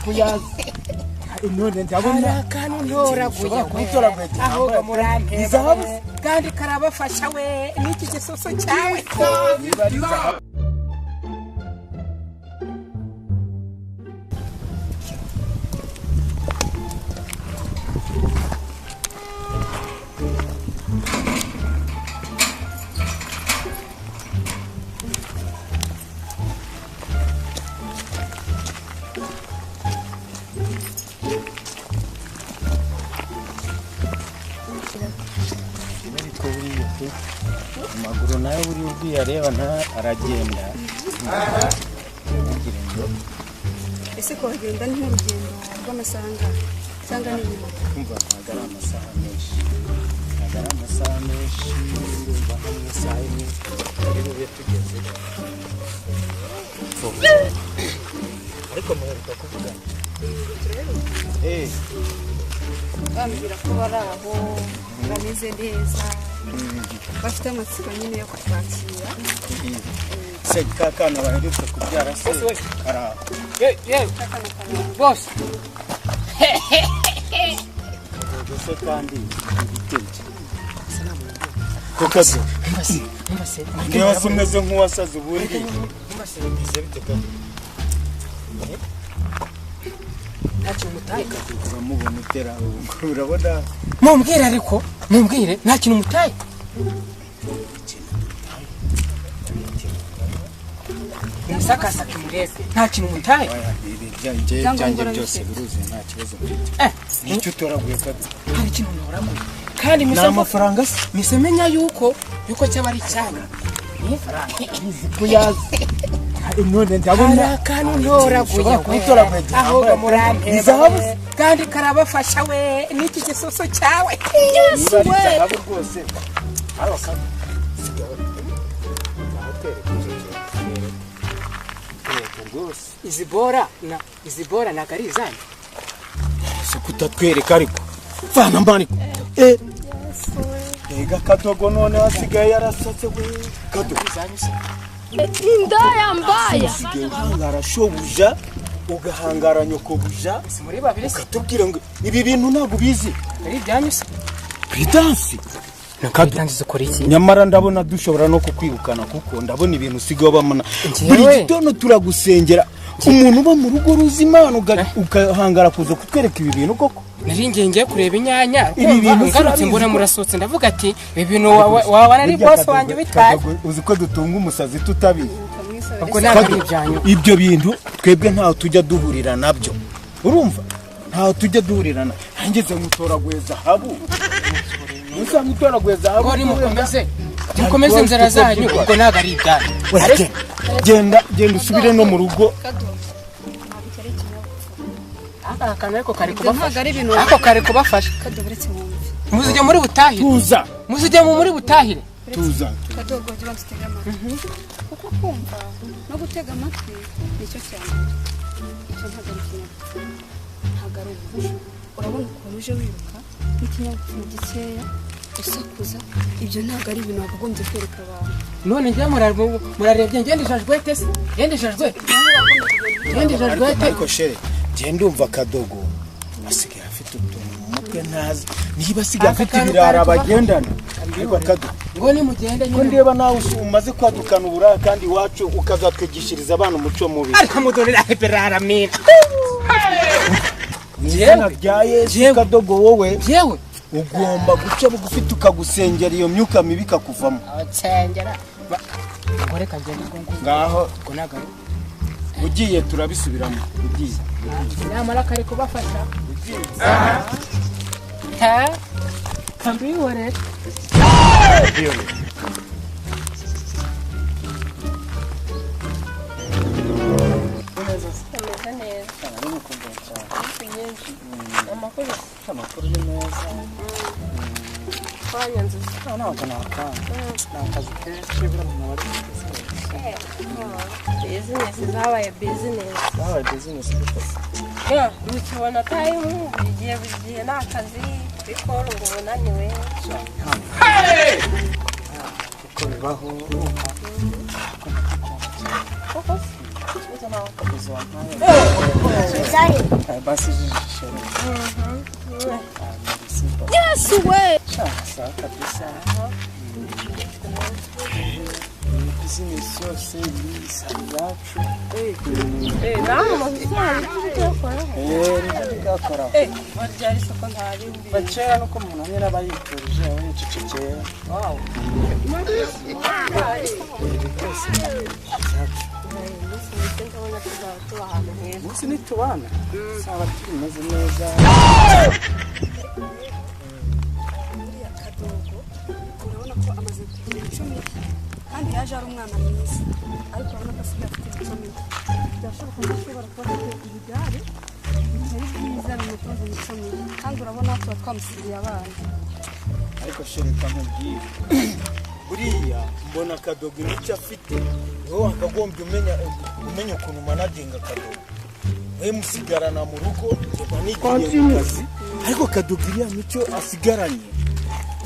Kuyazi none ndabona Hari akantu ntoraguye. Ushobora kuwutoraguye. Ahubwo muranteba. Izahabu. Kandi karabafasha we n'iki gisoso cyawe. Niba ari zahabu. Ariko buriya pe, amaguru nayo buriya ubwiye areba nta aragenda, ntugire ngo. Ese kuhagenda ni nk'urugendo rw'amasaha angahe cyangwa ni inyuma? Kumva, ntabwo ari amasaha menshi, ntabwo ari amasaha menshi. Ndumva nko mu isaha imwe turi bube tugeze. Ariko muheruka kuvugana? Bambwira ko bari aho bameze neza, bafite amatsiko nyine yo kutwakira. Se ka kana baherutse kubyara se karaho? Yewe bose. Kadogo se kandi ibitenge ko kazo Mbase. Niba se umeze nk'uwasaze ubundi bimeze bite, Kado? Nta kintu mutaye. Uramubona utera ubu, urabona. Mumbwire, ariko mumbwire, nta kintu mutaye. Musakasaka murebe, nta kintu mutaye. Oya, ibi byanjye Ibyangombwa byanjye byose urabifite? biruzuye, nta kibazo mfite. Eh. Nicyo utoraguye, Kado? Hari ikintu ntoraguye kandi Ni mise amafaranga se? Mise menya yuko cyaba ari icyanyu. Kuyazi none ndabona Hari akantu ntoraguye. Ushobora kuwutoraguye. Ahubwo muranteba. Izahabu. Kandi karabafasha we n'iki gisoso cyawe. Niba ari zahabu rwose, ariko Kado, sigaho ngaho, twereke icyo kintu, twereke rwose. Izi bora na izi bora ntabwo ari izanyu. Si kutatwereka, ariko vana mbani eh. Ega Kadogo none hasigaye yarasatse we, Kado. Izanyu se? Indaya mbaya. Usigaye uhangara shobuja, ugahangara nyokobuja. Si muri babiri se? Ukatubwira ngo ibi bintu ntabwo ubizi. Ari ibyanyu se? Perezidansi. Perezidansi zikora iki? Nyamara ndabona dushobora no kukwirukana, kuko ndabona ibintu usigaye ubamana. Njyewe? Buri gitondo turagusengera, umuntu uba mu rugo ruzi Imana, ugahangara kuza kutwereka ibi bintu koko. Nari ngiye ngiye kureba inyanya. Ibi Kumva bintu ngarutse sinabizi mbona ko- murasohotse, ndavuga ati ibi bintu waba ari Burya boss Kadogo- wanjye ubitwaye. Kadogo, uzi ko dutunga umusazi tutabizi? Ubwo ntabwo ari ibyanyu. Ibyo bintu twebwe ntaho tujya duhurira nabyo, urumva? Ntaho tujya duhurira na ngeze nkutoraguye zahabu, musa nkutoraguye zahabu. Ngo nimukomeze, mukomeze inzira zanyu, ubwo ntabwo ari ibyanyu. Oya, genda, genda, genda usubire no mu rugo. Kado, ntabwo icyo ari ikinyabupfura. Aka kantu ariko kari Ibyo ntabwo kubafasha. ari ibintu. Ako kari kubafasha. Kado, uretse wumve. Muzijya muri butahire. Tuza. Muzijya mu muri butahire. Tuza. Kadogo, jya ubanza utege amatwi, kuko kumva no gutega amatwi nicyo cya mbere. Icyo ntabwo ari ikinyabupfura, ntabwo ari umuco. Urabona ukuntu uje wiruka n'ikinyabupfura gikeya, usakuza. Ibyo ntabwo ari ibintu wakagombye kwereka abantu. None njye murarebye ngende jajwete se, ngende jajwete, ngende jajwete. Ariko chérie, njye ndumva Kadogo asigaye afite utuntu mu mutwe ntazi niba asigaye Aka afite kantu ibirara kari kuba- bagendana. Ariko Kado, Ngo nimugende ko nyine. ndeba nawe umaze kwadukana uburaya, kandi iwacu ukazatwigishiriza abana umuco mubi. Alhamdulillah rabbil. Mu izina rya Yesu. Jewe. Kadogo, wowe Yewe. ugomba guca bugufi tukagusengera, iyo myuka mibi ikakuvamo. Abacengera ngo reka ngende ubwo ngubwo. Ngaho. Ubwo ntabwo ari Ugiye turabisubiramo, ugiye. Nyamara kari kubafasha. Ha, kambihore. Ameze neza. Iminsi myinshi. Amakuru? Amakuru ni meza. Twanyanze. Ntabwo nakanga, ni akazi kenshi buriya umuntu aba ari Business zabaye business. Zabaye business gute? Ntukibona time, buri gihe, buri gihe ni akazi kuri call ngo ubunaniwe. Uko bibaho, urumva. Koko se? Akazi wampaye. Basi chérie. Ah, merci. Yesu we. Sawa kabisa. Bizinesi yose isa iyacu. Nawe mu bijyanye n'ibyo ukora. Nibyo bigakora. Ryari isoko ntarindi. Kera nuko umuntu nyine aba yiturije, aba yicecekeye. Wow. Rwose iyacu. Ndabona tuzaba tuba ahantu heza. Umunsi nitubana tuzaba tumeze neza. Buriya Kadogo urabona ko amaze kugira imico mibi, kandi yaje ari umwana mwiza, ariko urabona ko asigaye afite imico mibi. Byashoboka ko ashobora kuba afite ibigare bitari byiza bimutoza imico mibi, kandi urabona tuba twamusigiye abana. Ariko chérie, nkubwire, buriya mbona Kadogo imico afite, niwe wakagombye umenya ukuntu umanaginga Kadogo. We musigarana mu rugo, mba nigiye mu kazi, ariko Kadogo iriya mico asigaranye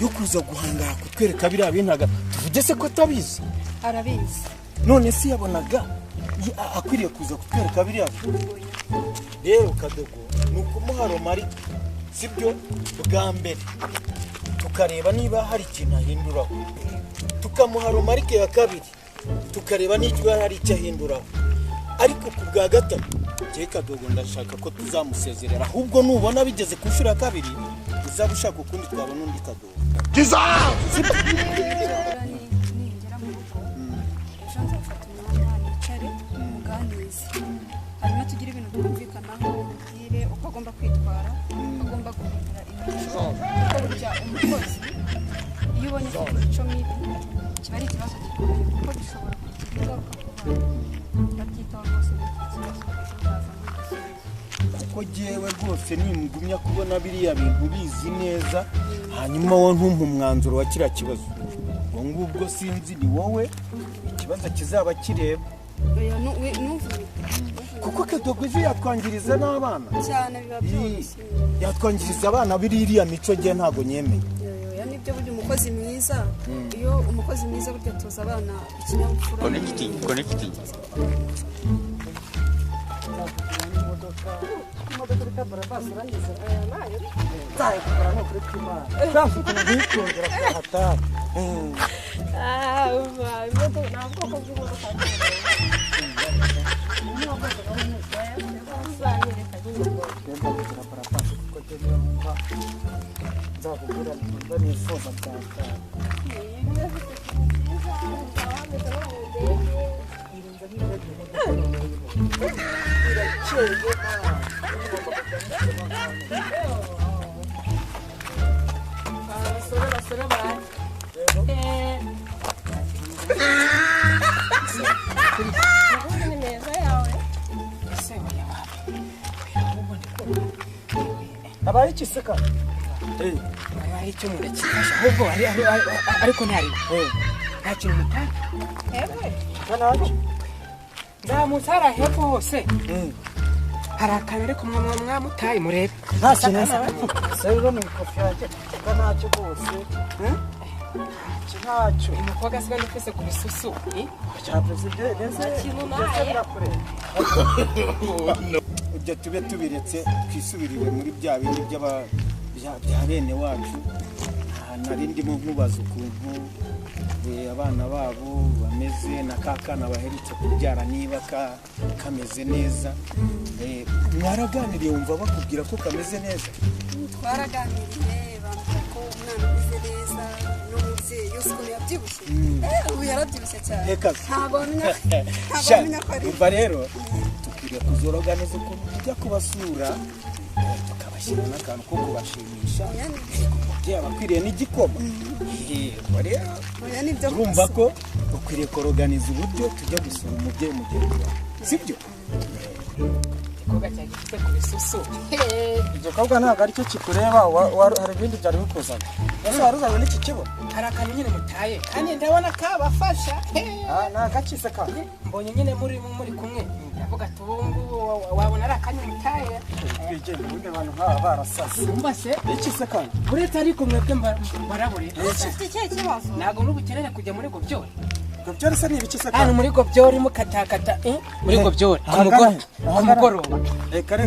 yo kuza guhangara kutwereka biriya bintaga, tuvuge se ko atabizi? Arabizi. None se yabonaga akwiriye kuza kutwereka biriya bintu? Rero Kadogo ni ukumuha remarque, sibyo? Bwa mbere tukareba niba hari ikintu ahinduraho, tukamuha remarque ya kabiri tukareba niba hari icyo ahinduraho, ariko ku bwa gatatu njyewe Kadogo ndashaka ko tuzamusezerera. Ahubwo nubona bigeze ku nshuro ya kabiri, uzaba ushaka ukundi twabona undi Kadogo. Nibura ningera mu rugo ejo, nzafata umwanya nicare muganirize, hanyuma tugire ibintu twumvikanaho, mubwire uko agomba kwitwara, uko agomba guhindura imico, kuko burya umukozi iyo ubonye afite imico mibi kiba ari ikibazo gikomeye, kuko bishobora kugira ingaruka ku bana. Ndabyitaho rwose, n'iki kibazo ejo nzazamo igisubizo. Kuko jyewe rwose nimugumya kubona biriya bintu bizi neza, hanyuma wowe ntumpe umwanzuro wa kiriya kibazo, ubwo ngubwo sinzi, ni wowe ikibazo kizaba kireba. Oya, ntuvunike. Kuko Kadogo ejo yatwangiriza n'abana. Cyane, biba byoroshye. Yatwangiriza abana biriya iriya mico ngewe ntabwo nyemeye. Oya, nibyo, burya umukozi mwiza, iyo umukozi mwiza burya atoza abana ikinyabupfura. Connecting, connecting. Imodoka bita Brabus urayizi? Nzayikugura ni ukuri kw'Imana. Uramutse ukuntu nkikundira kuhatari. Ah, umva, imodoka nta bwoko bw'imodoka uzanyereka nyine ngo Ngenda kugira Brabus kuko njye niyo numva nzakugura, numva nifuza cyane cyane. Imeze isuku nziza, uzaba wameze nko mu ndege. Irakeye. Abasore, basore baraje. Ubundi ni meza yawe. Ese oya, wapi? Ahubwo ndi kumva Habaye iki se ka? hari icyo murakifasha ahubwo ariko ntari nta kintu mutari. Ntacyo. Nzamutse hariya hepfo hose hari akantu, ariko mwamutaye murebe. Nta kintu se rero mu ikofi yanjye kuko ntacyo rwose. Ntacyo, ntacyo. Uyu mukobwa asigaye ufise ku bisusu eh? Cya perezida ndetse kintu ndetse naye. birakureba. Ibyo tube tubiretse, twisubirire muri bya bindi bya bene wacu. Nari ndimo nkubaza ukuntu abana babo bameze, na ka kana baherutse kubyara niba kameze neza. Mwaraganiriye wumva bakubwira ko kameze neza? Twaraganiriye, bambwira ko umwana ameze neza, n'umubyeyi yose ukuntu yabyibushye. Ubu yarabyibushye cyane. Reka. Ntabwo Sha, wamenya ko ari umva rero, dukwiriye kuzoroganiza ukuntu tujya kubasura, tukabashyira n'akantu ko kubashimisha. Oya, ni Umubyeyi aba akwiriye n'igikoma. Ubwo rero Oya, nibyo. Urumva ko ukwiriye koroganiza uburyo tujya gusura umubyeyi mugenzi wawe, sibyo? Igikorwa cya gifite ku bisusu. Igikorwa ntabwo aricyo kikureba, hari ibindi byari bikuzanye. Ese wari uzanye n'iki kibuno? Hari akantu nyine mutaye kandi ndabona kabafasha. Ah, ni agakise ka? Mbonye nyine muri kumwe, ndavuga ati ubu ngubu wabona ari akanya mutaye. Twigende, ubundi abantu nk'aba barasaze. Umva se. Iki se kandi? Uretse ariko mwebwe mbarabure. Ufite ikihe kibazo? Ntabwo muri bukenere kujya muri gobyori. Ibyo byose ni ibiki se Hano kandi? muri gobyori mukatakata, eh? Muri gobyori ku Ahagana mugoroba he? ku mugoroba. Reka reka.